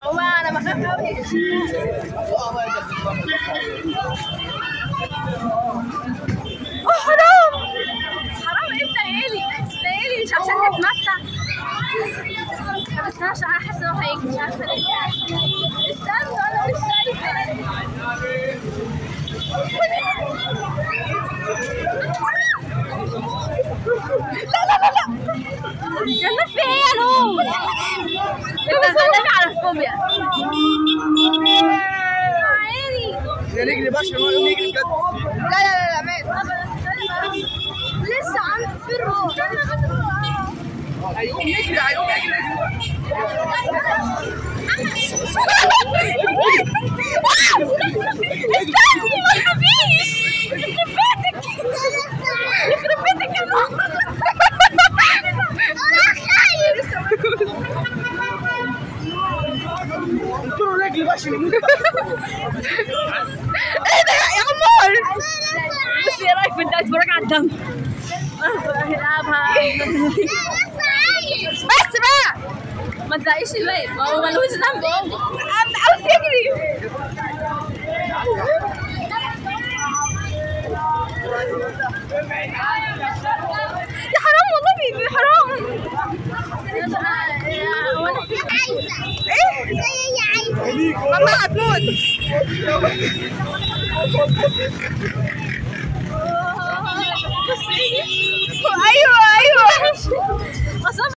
هو انا بخاف قوي. حرام حرام. انت ليلي ليلي مش عشان نتمتع بس انا عشان انا حاسه ان هو هيجي، مش عارفه ليه. استنى انا مش شايفه. لا لا لا لا يا نور، في ايه يا نور؟ انت غلبي على الفوبيا. عيني يا نجري بقى عشان هو يقوم يجري بجد. لا لا لا مات لسه عنده في الروح. هيقوم يجري هيقوم يجري. استني ما تخافيش، يخرب بيتك يخرب بيتك يا ماما. انا خايف. قلت له رجلي بقى عشان يموت. ايه ده يا عمار؟ بصي ايه رايك في ده؟ اتفرج على الدم. بس بقى ما تزعقيش الواد، ما هو ملوش ذنب. هو عاوز يجري. يا حرام والله حرام. ايه؟ ماما هتموت. ايوه ايوه.